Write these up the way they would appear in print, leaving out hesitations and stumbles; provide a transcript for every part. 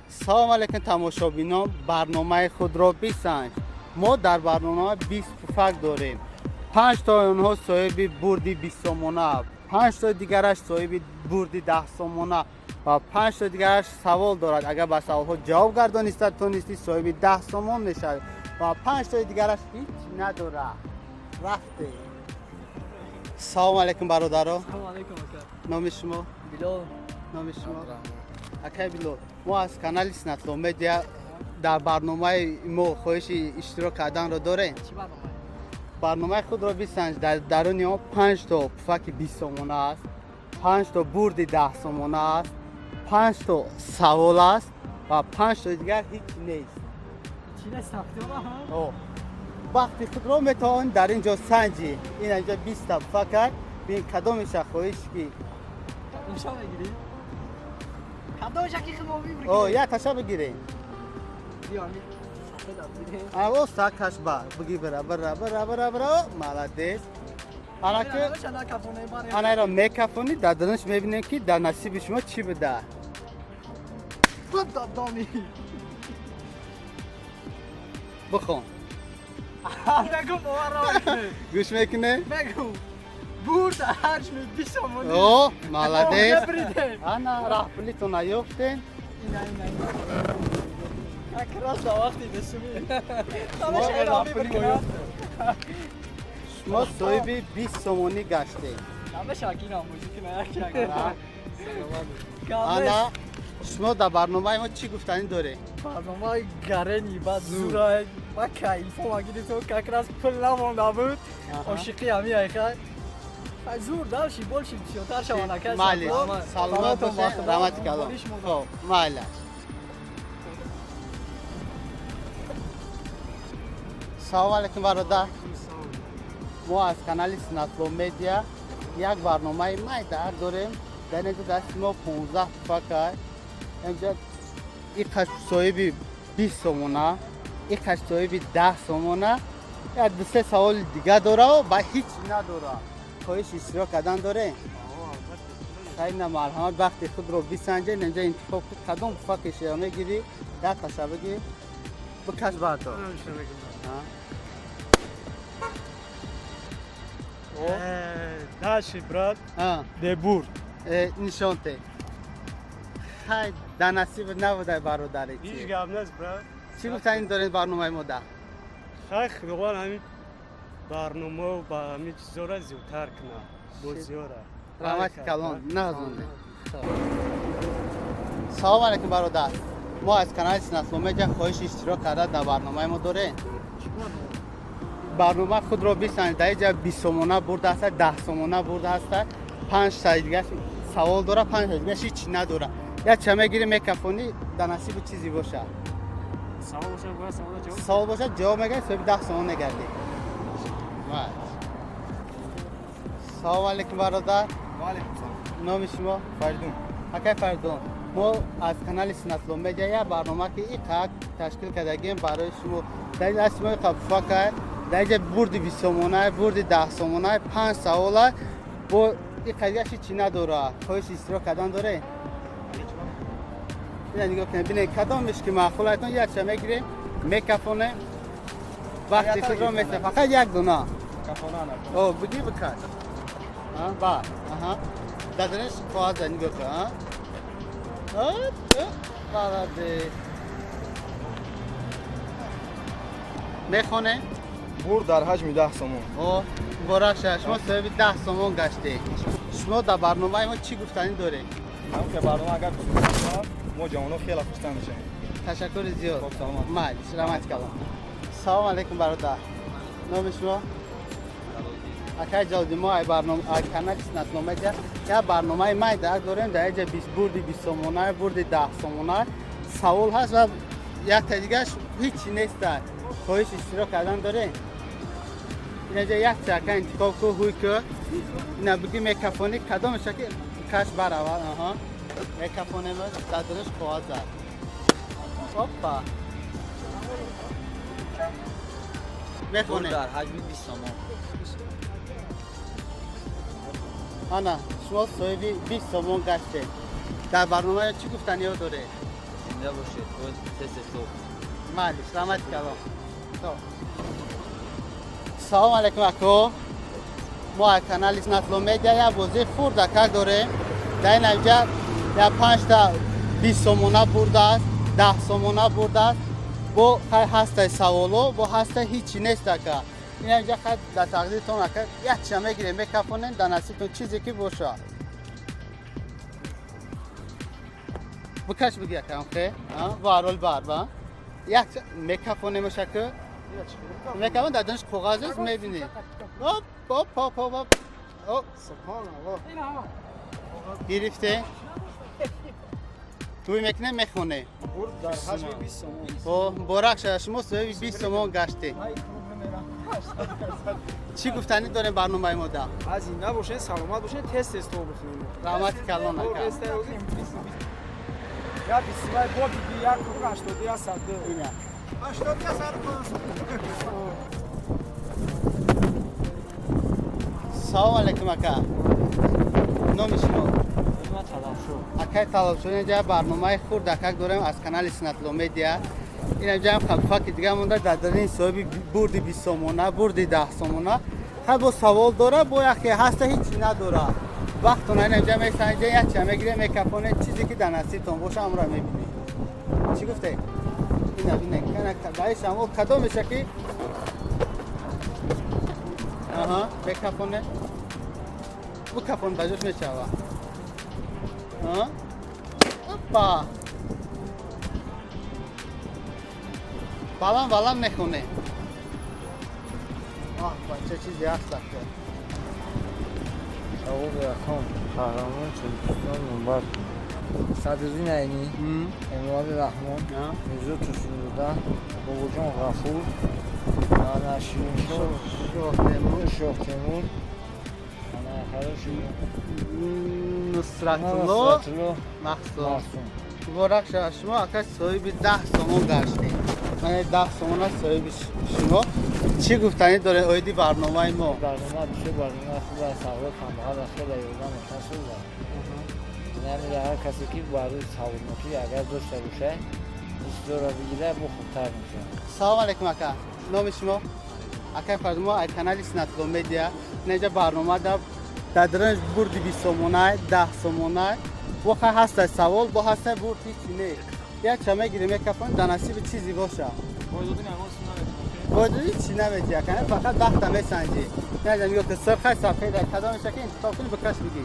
Салом алейкум, тамошобинон. Барномаи худро бисанҷ. Мо дар барнома 20 пуфак дорем. Панҷ тои онҳо соҳиби бурди 20 сомона, панҷ тои дигараш соҳиби бурди 10 сомона ва панҷ тои дигараш савол дорад. Агар ба саволҳо ҷавоб гардониста тонистӣ, соҳиби 10 сомон мешавӣ ва панҷ тои дигараш ҳеҷ надорад. Рафте. Салом алейкум, бародаро. Салом алейкум, ака. Номи шумо? Билол. Номи шумо? Акай Билол, мо аз канали Снатло Медиа. Дар барномаи мо хоҳиши иштирок карданро дорем? Чӣ барнома? Барномаи худро бисанҷ. Дар даруни он панҷ то пуфаки 20 сомона аст, панҷ то бурди 10 сомона аст, панҷ то савол аст ва панҷ то дигар ҳеҷ нест. Чӣ нест, ҳафтёма? О, вақти худро метавонӣ дар ин ҷо санҷӣ. Ин инҷа 20-та пуфак аст. Бин, кадомеша хоҳиш ки. Имшаб мегирӣ? Кадомеша ки худмо выбор? О, як таша бигирем. Биё, ами сафедам бигирем. Оста каш ба биги, бира, бира, бира, бира, бира. Молодец. Анаки Анаки накафоне баре. Анаро мекафонӣ, дар дарунаш мебинем, ки дар насиби шумо чӣ буда. Дони. Бихон. Мегум, бовар намекунӣ. Гӯш мекунӣ? Мегум. Бурд ҳаҷми 20 сомонӣ. О, молодец. Бридем. Ана, раҳпулитона ёфтем. Ина, ина, ина. Как раз да вақти бесуми. Шумо шумо соҳиби 20 сомонӣ гаштем. Намеша ки намозӣ кина як як. Ана, шумо дар барномаи мо чӣ гуфтанӣ доред? Барномаи гарени бад зура. Ма кайфо гирифтам, как раз пул намонда буд. Ошиқи ҳами айха. Зур дальше больше, бисёртар шаванд, ака. Майли, саломат бошед, раҳмати калон. Хоб, майлаш. Салом алейкум, бародар. Мо аз канали Синатло Медиа як барномаи майдаак дорем. Дар инҷо дасти мо 15 пуфака. Инҷа иқаш соҳиби 20 сомона, иқаш соҳиби 10 сомона, як дусе саволи дига дора ва ҳеҷ надора. Хоҳиш иштирок кардан дорем? Хайна, марҳамат, вақти худро бисанҷед. Инҷа интихоб кун, кадом пуфаки шева мегирӣ. Як таша бигир, бикаш, бардор. А? Дальше, брат, А, де бурд. Нишонте. Хай, дар насиб набудай, бародари. Ҳеҷ гап нест, брат. Чӣ гуфтанӣ доред барномаи мода? Хай, худованд ҳамин барнома ба ҳамин чизора зиёдтар кунад, бозиёра. Раҳмати калон, нағзонде. Салом алейкум, бародар. Мо аз канали Синатло Медиа. Хоҳиши иштирок карда дар барномаи мо дорем? Барнома худро бисанҷ. Дар инҷа 20 сомона бурда ҳаста, 10 сомона бурда ҳаста, панҷ таи дигаш савол дора, панҷ таи дигаш ҳеҷ надора. Як ча мегирӣ, мекафонӣ, дар насибу чизе боша. Савол боша, бояд савола ҷавоб. Савол бошад, ҷавоб мегардӣ, соҳиби 10 сомон мегардӣ. Салом алейкум, бародар. Номи шумо? Фаридун. Акай Фаридун, мо аз канали Синатло Медиа як барнома ки иқак ташкил кардагем барои шумо. Дар ин дасти мо иқа пуфака. Дар инҷа бурди 20 сомона, бурди 10 сомона, панҷ савола бо иқа дигаш ҳечи надора. Хоҳиши иштирок кардан доре? Ина нигоҳ кунед, бинед, кадомеш ки маъқул айтон, якча мегирем, мекафонем, вақти худро меса. Фақат як дона. О, бигир, бикаш. Ба, аҳа, даданаш коғаза, нигоҳ кун. А, молодец. Мехонем. Бурд дар ҳаҷми 10 сомон. О, муборак шавад, шумо соҳиби 10 сомон гаштед. Шумо дар барномаи мо чӣ гуфтанӣ доред? Ҳамки барнома агар бисёр шавад, мо ҷавонҳо хеле хурсанд мешавем. Ташаккури зиёд. Хоб, саломат. Майли, раҳмати калон. Салом алейкум, бародар. Номи шумо? Акай Ҷалолиддин. Мо ай барнома, ай канали Синатло Медиа як барномаи майдаак дорем. Дар инҷа бурди 20 сомона, бурди 10 сомона, савол ҳаст ва якта дигаш ҳичи неста. Хоҳиш иштирок кардан дорем? Инаҷа як чака интихоб ку, ҳуй ку, ина биги, мекафонӣ, кадомеша ки каш баравад. Аҳа, мекафонем, дар дунаш коғаз зад. Опа, мехонем. Дар ҳаҷми 20 сомон. Ана, шумо соҳиби 20 сомон гаштед. Дар барномаи чӣ гуфтаниҳо доред? Зинда бошед, боз тез-тез тоб. Малиш, раҳмати калом. Салом алейкум, ако. Мо аз канали Натло Медиа як бозии хурдакак дорем. Дар ин инҷа як панҷта 20 сомона бурдааст, 10 сомона бурдааст. Бо хай ҳастай саволо, бо ҳастай ҳичи нест, ака. Ин инҷа хай дар тақдиртон, ака, як чиза мегирем, мекафонем, дар насибтон чизе ки боша. Бикаш, биги, ака, хе? Варол бар, ба? Як мекафонемаш, ака. Мекафон, дар дониш коғаз аст, мебинӣ. Оп, оп, оп, оп, оп. Оп. Субҳоналлоҳ. Гирифте? Тӯй мекунем, мехоне. Бурд дар ҳаҷми 20 сомон. О, муборак шуда, шумо соҳиби 20 сомон гаштед. Чӣ гуфтанӣ дорем барномаи мода? Аз зинда бошед, саломат бошед, тез-тез тоб бихӯрем. Раҳмати калон, ака. Я бисмай бо биби як круг 81 сад. Ина. 81 сад 5. Салом алейкум, ака. Номи шумо? Ман Талабшо. Акай Талабшо, инҷа барномаи хурдакак дорем аз канали Синатло Медиа. Ин инҷа ҳам хабфаки дига монда, дар дарини соҳиби бурди 20 сомона, бурди 10 сомона. Хай, бо савол дора, бо яке ҳаста, ҳичи надора. Вақтона ин инҷа месанҷа, як ча мегире, мекафоне, чизе ки дар насибтон боша, ҳамро мебинед. Чӣ гуфте? Ина бинед, кана барои шумо кадом меша ки аҳа, мекафоне? Букафон, ба ҷош мешава. А? Опа! Балам балам мехоне. Оҳ, бача, чизе ҳаст, ака. Саволи якум: қаҳрамони Тоҷикистон номбар кунед. Садриддин Айнӣ, Эмомалӣ Раҳмон, Мирзо Турсунзода, Бобоҷон Ғафур, ана Шириншоҳ. Шоҳ Темур. Шоҳ Темур, ана хороши. Нусратулло. Нусратулло. Махсум. Махсум. Муборак шавад, шумо, ака, соҳиби 10 сомон гаштед. Ман 10 сомон аст соҳиби шумо. Чӣ гуфтанӣ доред оиди барномаи мо? Барнома бисёр барнома хуб аст, саволо камбағал аст, хеле ёрдам мекунад, суз аст. Ҳамин ҳар касе ки барои саводнокӣ агар дошта бошад, ин чизоро бигирад, бо хубтар мешавад. Салом алейкум, ака. Номи шумо? Акай Фарзод, мо аз канали Синатло Медиа. Инҷа барнома дар дарунаш бурди 20 сомона, 10 сомона. Бо хай ҳаста савол, бо ҳаста бурд, ҳичи не. Як ча мегирем, мекафонем, дар насиби чизе боша. Бояд ҳичи намети, ака, фақат 10-та месанҷӣ. Нажа нигоҳ ки сирхай, сафеда, кадомеша ки интихоб кунӣ, бикаш, бигӣ.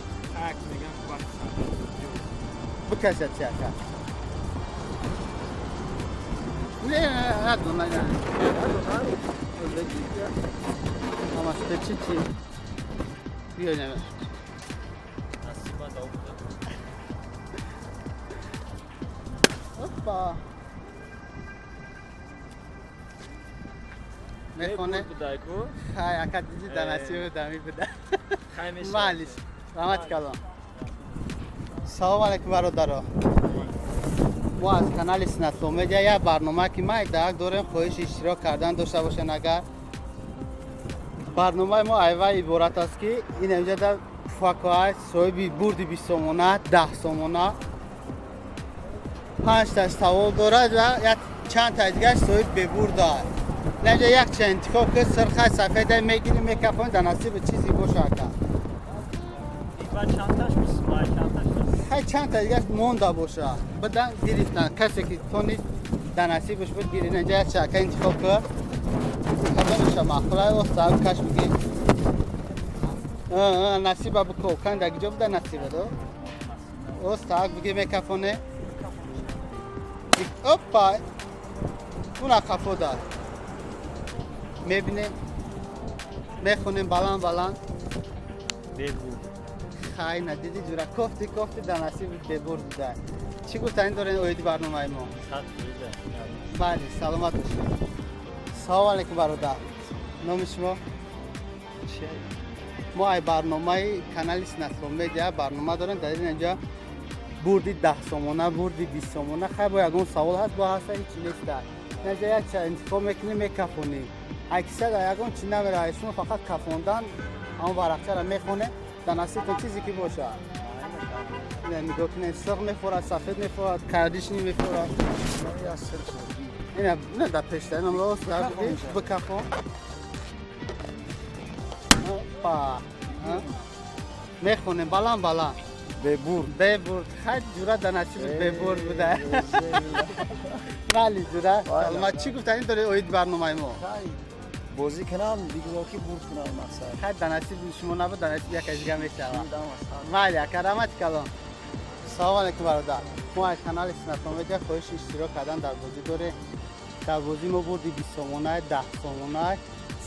Бикашад чи, ака? Не, надона, не. Ама чӣ чӣ? Биё, не. Насиба да. Опа. Мехоне? Будайку. Хай, ака, диди, дар насиби дами буда. Хай мешавад. Малиш. Раҳмати калон. Салом алейкум, бародаро. Мо аз канали Синатло Медиа як барнома ки майдаак дорем, хоҳиши иштирок кардан дошта бошен агар. Барномаи мо айва иборат аст ки ин инҷа дар пуфакҳои соҳиби бурди 20 сомона, 10 сомона, панҷташ савол дорад ва як чанд та дигараш соҳиб бебурд аст. Инҷа як ча интихоб ки сирхай, сафеда мегирӣ, мекафонӣ, дар насиби чизе боша, ака. Хай, чанд та дигараш монда боша. Бидан гирифтан. Касе ки тонист, дар насибаш буд, гирин. Инҷа як ча, ака, интихоб кар. Кадомеша маъқул аст, каш, бигир. Насиба бико, кан дар ҷо буда насиба до. Остак бигир, мекафоне. Опа! Уна қафо дад. Мебинем. Мехонем баланд баланд. Хай, надиди, ҷура, кофти кофти, дар насиби бебурд буда. Чӣ гуфтанӣ доред оиди барномаи мо? Бале, саломат бошед. Салом алейкум, бародар. Номи шумо? Мо ай барномаи канали Синатло Медиа барнома дорем. Дар ин инҷа бурди 10 сомона, бурди 20 сомона. Хай, бо ягон савол ҳаст, бо ҳаста, ҳичи неста. Инҷа як ча интихоб мекунӣ, мекафонӣ. Аксар ягон чи намера, шумо фақат кафондан, ҳамон варақчаро мехонем, дар насибтон чизе ки боша. Не, нигоҳ кунед, сиқ мехӯрад, сафед мехӯрад, кардишни мехӯрад. Ина, не, дар пешта, инам рост дар бигир, бикафон. Опа. Мехонем баланд баланд. Бебурд. Бебурд. Хай ҷура дар насиб бебурд буда. Вале ҷура. Саломат, чӣ гуфтанӣ дорӣ оид барномаи мо? Бозӣ кунам, бигзор ки бурд кунам мақсад. Хай дар насиби шумо набуд, дар насиби яке дига мешавад. Вале ака, раҳмати калон. Салому алейкум бародар. Мо аз канали Синатон Медиа хоҳиши иштирок кардан дар бозӣ дорем. Дар бозӣ мо бурди 20 сомона, 10 сомона.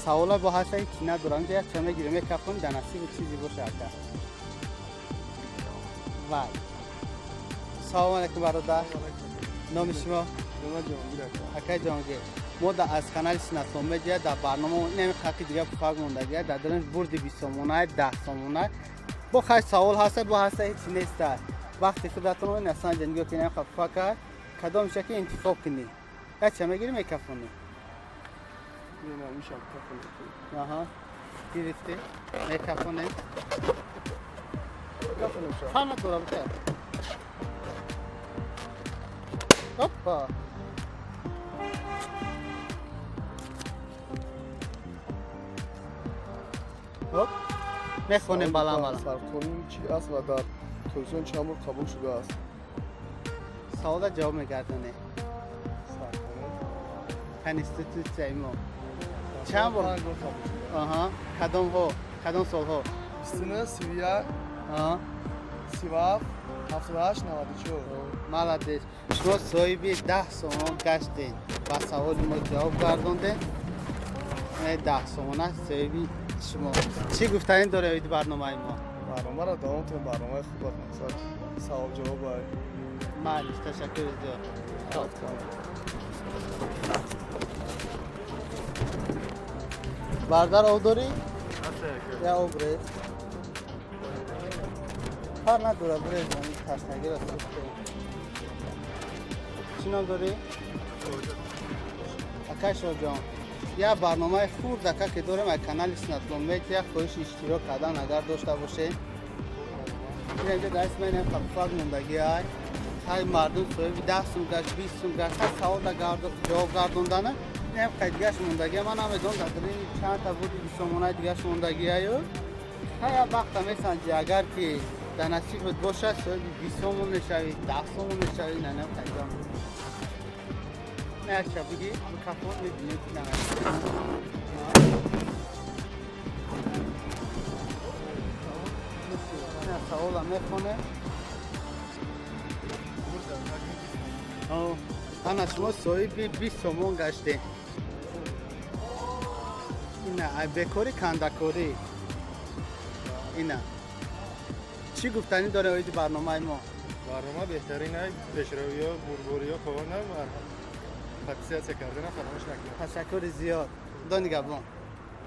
Савола бо ҳастаи ки надорам, инҷа як ча мегирем, мекафонем, дар насиби чизе боша ака. Вай. Салому алейкум бародар. Номи шумо? Акай Ҷонгир. Мо аз канали Синатон Медиа дар барнома инами хақи дига пуфак мондагия, дар дарунаш бурди 20 сомона, 10 сомона. Бо хай савол ҳаста, бо ҳаста ҳеч неста. Вақти худатон ин асан ҷа нигоҳ кунем, пуфака кадом шаки интихоб кунӣ. Як ча мегирӣ, мекафонӣ. Аҳа. Гирифтӣ? Мекафонем. Фарқ надора, бихер. Опа. Хоп. Мехонем баланд баланд. Сарқонун чӣ аст ва дар Тоҷикистон чанд бор қабул шудааст? Савола ҷавоб мегардонем. Сарқонун. Конститутсияи мо. Чанд бор? Панҷ бор қабул шудааст. Аҳа. Кадомҳо? Кадом солҳо? 29, 31, Аҳа. 37, 78, 94. Молодец. Шумо соҳиби 10 сомон гаштед. Ба саволи мо ҷавоб гардондед. 10 сомона соҳиби шумо. Чӣ гуфтанӣ доред оиди барномаи мо? Барномаро давом кунем, барномаи хуб аст, мақсад савол ҷавоб ай. Малиш, ташаккур зиёд. Бародар, об дорӣ? Я об рез. Фарқ надорад, бурез, ташнагиро чӣ ном дорӣ? Акай Шоҳҷон. Як барномаи хурдака ки дорем аз канали Синатлон Медиа, хоҳиши иштирок кардан агар дошта бошед. Инҷа даст менем пуфак мондагӣ ай. Хай мардум соҳиби 10 сум гашт, 20 сум гашт, хай савол ҷавоб гардондана. Инам хай дигаш мондагӣ, ман намедонам дар дарини чанд та буди 20 сомонаи дигаш мондагӣ аю. Хай як вақта месанҷӣ, агар ки дар насибат бошад, соҳиби 20 сомон мешавӣ, 10 сомон мешавӣ, на нем хай ҷон. Не, як ча бигӣ, бикафон, мебинем ки на савола мехоне. Ана шумо соҳиби 20 сомон гаштед. Ина, ай бекорӣ кандакорӣ. Ина. Чӣ гуфтанӣ доред оиди барномаи мо? Барнома беҳтарин ай, пешравиё, бурдбориё ховона ва подписаться кардана фаромӯш накунед. Ташаккури зиёд. Худо нигаҳбон.